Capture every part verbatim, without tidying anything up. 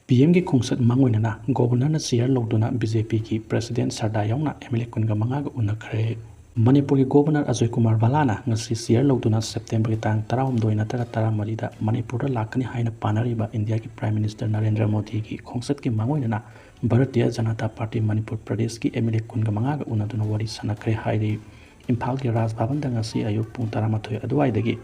ꯄꯤ ꯑꯦꯝꯒꯤ ꯈꯣꯡꯆꯠ ꯃꯥꯡꯑꯣꯏꯅꯅ ꯒꯣꯕꯔꯅꯔꯅ ꯆꯤꯌꯔ ꯂꯧꯗꯨꯅ ꯕꯤ ꯖꯦ ꯄꯤꯒꯤ ꯄ꯭ꯔꯁꯤꯗꯦꯟ ꯁꯔꯗꯥ ꯌꯥꯎꯅ ꯑꯦꯝ ꯑꯦꯜ ꯑꯦ ꯀꯨꯟꯒ ꯃꯉꯥꯒ ꯎꯅꯈ꯭ꯔꯦ꯫ ꯃꯅꯤꯄꯨꯔꯒꯤ ꯒꯣꯕꯔꯅꯔ ꯑꯖꯣꯏ ꯀꯨꯃꯥꯔ ꯚꯥꯂꯥꯅ ꯉꯁꯤ ꯆꯤꯌꯔ ꯂꯧꯗꯨꯅ ꯁꯦꯞꯇꯦꯝꯕꯔꯒꯤ ꯇꯥꯡ ꯇꯔꯥꯍꯨꯝꯗꯣꯏ ꯅꯠꯇ꯭ꯔꯒ ꯇꯔꯥꯃꯔꯤꯗ ꯃꯅꯤꯄꯨꯔꯗ ꯂꯥꯛꯀꯅꯤ ꯍꯥꯏꯅ ꯄꯥꯅꯔꯤꯕ ꯏꯟꯗꯤꯌꯥꯒꯤ ꯄ꯭ꯔꯥꯏꯝ ꯃꯤꯅꯤꯁꯇꯔ ꯅꯔꯦꯟꯗ꯭ꯔ ꯃꯣꯗꯤꯒꯤ ꯈꯣꯡꯆꯠꯀꯤ ꯃꯥꯡꯑꯣꯏꯅꯅ ꯚꯥꯔꯇꯤꯌ ꯖꯅꯇꯥ ꯄꯥꯔꯇꯤ ꯃꯅꯤꯄꯨꯔ ꯄ꯭ꯔꯗꯦꯁꯀꯤ ꯑꯦꯝ ꯑꯦꯜ ꯑꯦ ꯀꯨꯟꯒ ꯃꯉꯥꯒ ꯎꯅꯗꯨꯅ ꯋꯥꯔꯤ ꯁꯥꯟꯅꯈ꯭ꯔꯦ ꯍꯥꯏꯔꯤ꯫ ꯏꯝꯐꯥꯜꯒꯤ ꯔꯥꯖ ꯚꯕꯟꯗ ꯉꯁꯤ ꯑꯌꯨꯛ ꯄꯨꯡ ꯇꯔꯥꯃꯥꯊꯣꯏ ꯑꯗꯨꯋꯥꯏꯗꯒꯤ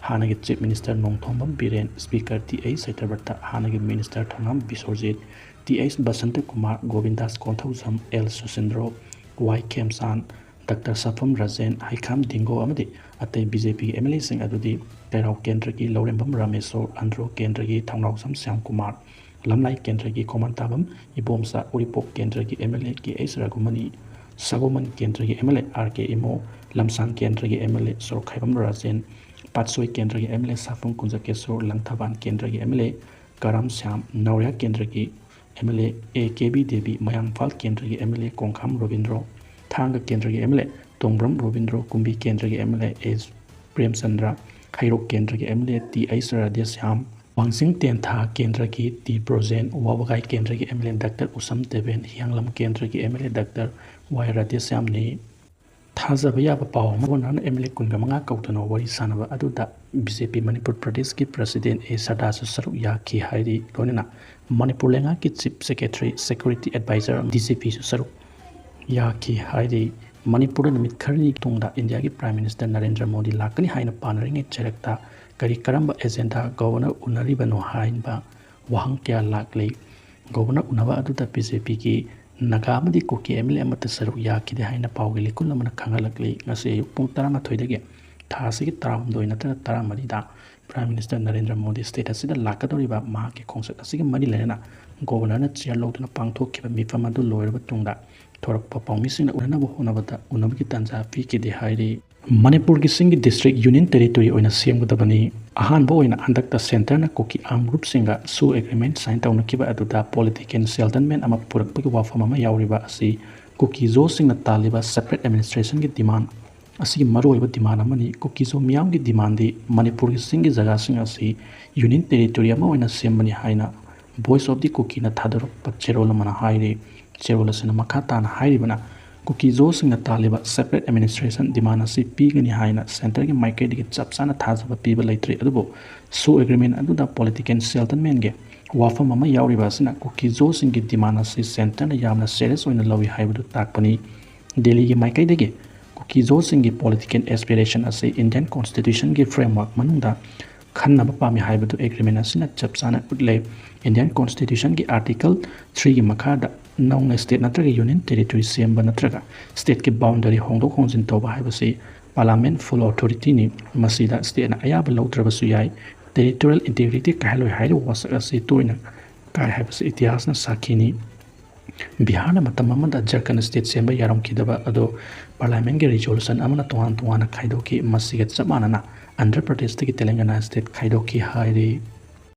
ꯍꯥꯟꯅꯒꯤ chief minister Nongthombam Biren, speaker T H Satyabrata, ꯍꯥꯟꯅꯒꯤ minister Thongam Bishwajit, T H Basanta Kumar, Govindas Konthoujam, L Susindro, Y Khemchand, doctor Sapam Ranjan, Heikham Dingo ꯑꯃꯗꯤ ꯑꯇꯩ ꯕꯤ ꯖꯦ ꯄꯤꯒꯤ ꯑꯦꯝ ꯑꯦꯜ ꯑꯦꯁꯤꯡ ꯑꯗꯨꯗꯤ ꯀꯩꯔꯥꯎ ꯀꯦꯟꯗ꯭ꯔꯒꯤ ꯂꯧꯔꯦꯝꯕꯝ ꯔꯥꯃꯦꯁꯣꯔ, ꯑꯟꯗ꯭ꯔꯣ ꯀꯦꯟꯗ꯭ꯔꯒꯤ ꯊꯧꯅꯥꯎꯖꯝ ꯁ꯭ꯌꯥꯝꯀꯨꯃꯥꯔ, ꯂꯝꯂꯥꯏ ꯀꯦꯟꯗ꯭ꯔꯒꯤ ꯈꯣꯃꯟꯇꯥꯕꯝ ꯏꯕꯣꯝꯆꯥ, ꯎꯔꯤꯄꯣꯛ ꯀꯦꯟꯗ꯭ꯔꯒꯤ M L A K H Raghumani, Sagolband ꯀꯦꯟꯗ꯭ꯔꯒꯤ M L A R K Imo, Lamsang ꯀꯦꯟꯗ꯭ꯔꯒꯤ M L A Sorokhaibam Rajen, Patsoi ꯀꯦꯟꯗ꯭ꯔꯒꯤ M L A Sapam Kunjakeswor, Langthabal ꯀꯦꯟꯗ꯭ꯔꯒꯤ M L A Karam Shyam, Naoriya ꯀꯦꯟꯗ꯭ꯔꯒꯤ M L A A K B Devi, Mayang Imphal ꯀꯦꯟꯗ꯭ꯔꯒꯤ M L A Kongkham Robindro, Thanga ꯀꯦꯟꯗ꯭ꯔꯒꯤ M L A Tongbram Robindro, Kumbi ꯀꯦꯟꯗ꯭ꯔꯒꯤ M L A S Premchandra, ꯍꯩꯔꯣꯛ ꯀꯦꯟꯗ꯭ꯔꯒꯤ M L A T H Radheshyam, ꯋꯥꯡꯖꯤꯡ ꯇꯦꯟꯊꯥ ꯀꯦꯟꯗ꯭ꯔꯒꯤ ꯇꯤ ꯕ꯭ꯔꯣꯖꯦꯟ, ꯋꯥꯕꯒꯥꯏ ꯀꯦꯟꯗ꯭ꯔꯒꯤ ꯑꯦꯝ ꯑꯦꯜ ꯑꯦ ꯗꯥꯛꯇꯔ ꯎꯁꯝ ꯗꯦꯕꯦꯟ, ꯍꯤꯌꯥꯡꯂꯝ ꯀꯦꯟꯗ꯭ꯔꯒꯤ ꯑꯦꯝ ꯑꯦꯜ ꯑꯦ ꯗꯥꯛꯇꯔ ꯋꯥꯏ ꯔꯥꯙꯦꯁ꯭ꯌꯥꯝꯅꯤ꯫ ꯊꯥꯖꯕ ꯌꯥꯕ ꯄꯥꯎ ꯑꯃ, ꯒꯣꯕꯔꯅꯔꯅ ꯑꯦꯝ ꯑꯦꯜ ꯑꯦ ꯀꯨꯟꯒ ꯃꯉꯥ ꯀꯧꯗꯨꯅ ꯋꯥꯔꯤ ꯁꯥꯟꯅꯕ ꯑꯗꯨꯗ ꯕꯤ ꯖꯦ ꯄꯤ ꯃꯅꯤꯄꯨꯔ ꯄ꯭ꯔꯗꯦꯁꯀꯤ ꯄ꯭ꯔꯁꯤꯗꯦꯟ ꯑꯦ ꯁꯔꯗꯥꯁꯨ ꯁꯔꯨꯛ ꯌꯥꯈꯤ ꯍꯥꯏꯔꯤ꯫ ꯂꯣꯏꯅꯅ ꯃꯅꯤꯄꯨꯔ ꯂꯩꯉꯥꯛꯀꯤ chief secretary, security adviser, D G ꯄꯤꯁꯨ ꯁꯔꯨꯛ ꯌꯥꯈꯤ ꯍꯥꯏꯔꯤ꯫ ꯃꯅꯤꯄꯨꯔꯗ ꯅꯨꯃꯤꯠ ꯈꯔꯅꯤ ꯇꯨꯡꯗ ꯏꯟꯗꯤꯌꯥꯒꯤ ꯄ꯭ꯔꯥꯏꯝ ꯃꯤꯅꯤꯁꯇꯔ ꯅꯔꯦꯟꯗ꯭ꯔ ꯃꯣꯗꯤ ꯂꯥꯛꯀꯅꯤ ꯍꯥꯏꯅ ꯄꯥꯅꯔꯤꯉꯩ ꯆꯩꯔꯛꯇ ꯀꯔꯤ ꯀꯔꯝꯕ ꯑꯦꯖꯦꯟꯗꯥ ꯒꯣꯕꯔꯅꯔ ꯎꯅꯔꯤꯕꯅꯣ ꯍꯥꯏꯕ ꯋꯥꯍꯪ ꯀꯌꯥ ꯂꯥꯛꯂꯤ꯫ ꯒꯣꯕꯔꯅꯔ ꯎꯅꯕ ꯑꯗꯨꯗ ꯕꯤ ꯖꯦ ꯄꯤꯒꯤ ꯅꯥꯒꯥ ꯑꯃꯗꯤ ꯀꯨꯀꯤ ꯑꯦꯝ ꯑꯦꯜ ꯑꯦ ꯑꯃꯠꯇ ꯁꯔꯨꯛ ꯌꯥꯈꯤꯗꯦ ꯍꯥꯏꯅ ꯄꯥꯎꯒꯤ ꯂꯤꯀꯨꯜ ꯑꯃꯅ ꯈꯪꯍꯜꯂꯛꯂꯤ꯫ ꯉꯁꯤ ꯑꯌꯨꯛ ꯄꯨꯡ ꯇꯔꯥꯃꯥꯊꯣꯏꯗꯒꯤ ꯊꯥ ꯑꯁꯤꯒꯤ ꯇꯔꯥꯍꯨꯝꯗꯣꯏ ꯅꯠꯇ꯭ꯔꯒ ꯇꯔꯥꯃꯔꯤꯗ prime minister Narendra Modi state ꯑꯁꯤꯗ ꯂꯥꯛꯀꯗꯧꯔꯤꯕ ꯃꯍꯥꯛꯀꯤ ꯈꯣꯡꯆꯠ ꯑꯁꯤꯒ ꯃꯔꯤ ꯂꯩꯅꯅ ꯒꯣꯕꯔꯅꯔꯅ ꯆꯤꯌꯔ ꯂꯧꯗꯨꯅ ꯄꯥꯡꯊꯣꯛꯈꯤꯕ ꯃꯤꯐꯝ ꯑꯗꯨ ꯂꯣꯏꯔꯕ ꯇꯨꯡꯗ ꯊꯣꯔꯛꯄ ꯄꯥꯎꯃꯤꯁꯤꯡꯅ ꯎꯅꯅꯕ ꯍꯣꯠꯅꯕꯗ ꯎꯅꯕꯒꯤ ꯇꯥꯟꯖꯥ ꯄꯤꯈꯤꯗꯦ ꯍꯥꯏꯔꯤ꯫ ꯃꯅꯤꯄꯨꯔꯒꯤ ꯆꯤꯡꯒꯤ ꯗꯤꯁꯇ꯭ꯔꯤꯛ ꯌꯨꯅꯤꯌꯟ ꯇꯦꯔꯤꯇꯣꯔꯤ ꯑꯣꯏꯅ ꯁꯦꯝꯒꯗꯕꯅꯤ꯫ ꯑꯍꯥꯟꯕ ꯑꯣꯏꯅ ꯍꯟꯗꯛꯇ ꯁꯦꯟꯇꯔꯅ ꯀꯨꯀꯤ ꯑꯥꯔꯝ ꯒ꯭ꯔꯨꯞꯁꯤꯡꯒ ꯁꯨ ꯑꯦꯒ꯭ꯔꯤꯃꯦꯟ ꯁꯥꯏꯟ ꯇꯧꯅꯈꯤꯕ ꯑꯗꯨꯗ ꯄꯣꯂꯤꯇꯤꯀꯦꯜ ꯁꯦꯜꯇꯜꯃꯦꯟ ꯑꯃ ꯄꯨꯔꯛꯄꯒꯤ ꯋꯥꯐꯝ ꯑꯃ ꯌꯥꯎꯔꯤꯕ ꯑꯁꯤ ꯀꯨꯀꯤ ꯖꯣꯁꯤꯡꯅ ꯇꯥꯜꯂꯤꯕ ꯁꯦꯄꯔꯦꯠ ꯑꯦꯗꯃꯤꯅꯤꯁꯇ꯭ꯔꯦꯁꯟꯒꯤ ꯗꯤꯃꯥꯟ ꯑꯁꯤꯒꯤ ꯃꯔꯨꯑꯣꯏꯕ ꯗꯤꯃꯥꯟ ꯑꯃꯅꯤ꯫ ꯀꯨꯀꯤ ꯖꯣ ꯃꯤꯌꯥꯝꯒꯤ ꯗꯤꯃꯥꯟꯗꯤ ꯃꯅꯤꯄꯨꯔꯒꯤ ꯆꯤꯡꯒꯤ ꯖꯒꯥꯁꯤꯡ ꯑꯁꯤ ꯌꯨꯅꯤꯌꯟ ꯇꯦꯔꯤꯇꯣꯔꯤ ꯑꯃ ꯑꯣꯏꯅ ꯁꯦꯝꯕꯅꯤ ꯍꯥꯏꯅ Voice of the Kukiꯅ ꯊꯥꯗꯣꯔꯛꯄ ꯆꯦꯔꯣꯜ ꯑꯃꯅ ꯍꯥꯏꯔꯤ꯫ ꯆꯦꯔꯣꯜ ꯑꯁꯤꯅ ꯃꯈꯥ ꯇꯥꯅ ꯍꯥꯏꯔꯤꯕꯅ, ꯀꯨꯀꯤꯖꯣꯁꯤꯡꯅ ꯇꯥꯜꯂꯤꯕ separate administration demand ꯑꯁꯤ ꯄꯤꯒꯅꯤ ꯍꯥꯏꯅ centreꯒꯤ ꯃꯥꯏꯀꯩꯗꯒꯤ ꯆꯞ ꯆꯥꯅ ꯊꯥꯖꯕ ꯄꯤꯕ ꯂꯩꯇ꯭ꯔꯤ, ꯑꯗꯨꯕꯨ ꯁꯣ agreement ꯑꯗꯨꯗ political settlementꯒꯤ ꯋꯥꯐꯝ ꯑꯃ ꯌꯥꯎꯔꯤꯕ ꯑꯁꯤꯅ ꯀꯨꯀꯤꯖꯣꯁꯤꯡꯒꯤ demand ꯑꯁꯤ centreꯅ ꯌꯥꯝꯅ serious ꯑꯣꯏꯅ ꯂꯧꯏ ꯍꯥꯏꯕꯗꯨ ꯇꯥꯛꯄꯅꯤ꯫ ꯗꯦꯜꯂꯤꯒꯤ ꯃꯥꯏꯀꯩꯗꯒꯤ ꯀꯨꯀꯤꯖꯣꯁꯤꯡꯒꯤ political aspiration ꯑꯁꯤ Indian Constitutionꯒꯤ framework ꯃꯅꯨꯡꯗ ꯈꯟꯅꯕ ꯄꯥꯝꯃꯤ ꯍꯥꯏꯕꯗꯨ agreement ꯑꯁꯤꯅ ꯆꯞ ꯆꯥꯅ ꯎꯠꯂꯦ꯫ Indian Constitutionꯒꯤ Article threeꯒꯤ ꯃꯈꯥꯗ ꯅꯧꯅ state ꯅꯠꯇ꯭ꯔꯒ union territory ꯁꯦꯝꯕ ꯅꯠꯇ꯭ꯔꯒ stateꯀꯤ boundary ꯍꯣꯡꯗꯣꯛ ꯍꯣꯡꯖꯤꯟ ꯇꯧꯕ ꯍꯥꯏꯕꯁꯤ parliament full authorityꯅꯤ꯫ ꯃꯁꯤꯗ stateꯅ ꯑꯌꯥꯕ ꯂꯧꯗ꯭ꯔꯕꯁꯨ ꯌꯥꯏ꯫ Territorial integrity ꯀꯥꯏꯍꯜꯂꯣꯏ ꯍꯥꯏꯔꯤꯕ ꯋꯥꯁꯛ ꯑꯁꯤ ꯇꯣꯏꯅ ꯀꯥꯏ ꯍꯥꯏꯕꯁꯤ ꯏꯇꯤꯍꯥꯁꯅ ꯁꯥꯈꯤꯅꯤ꯫ ꯕꯤꯍꯥꯔꯅ ꯃꯇꯝ ꯑꯃꯗ ꯖꯔꯈꯟ state ꯁꯦꯝꯕ ꯌꯥꯔꯝꯈꯤꯗꯕ ꯑꯗꯨ parliamentꯀꯤ resolution ꯑꯃꯅ ꯇꯣꯉꯥꯟ ꯇꯣꯉꯥꯟꯅ ꯈꯥꯏꯗꯣꯛꯈꯤ꯫ ꯃꯁꯤꯒ ꯆꯞ ꯃꯥꯟꯅꯅ ꯑꯟꯙ꯭ꯔ ꯄ꯭ꯔꯗꯦꯁꯇꯒꯤ ꯇꯦꯂꯪꯒꯅꯥ state ꯈꯥꯏꯗꯣꯛꯈꯤ ꯍꯥꯏꯔꯤ꯫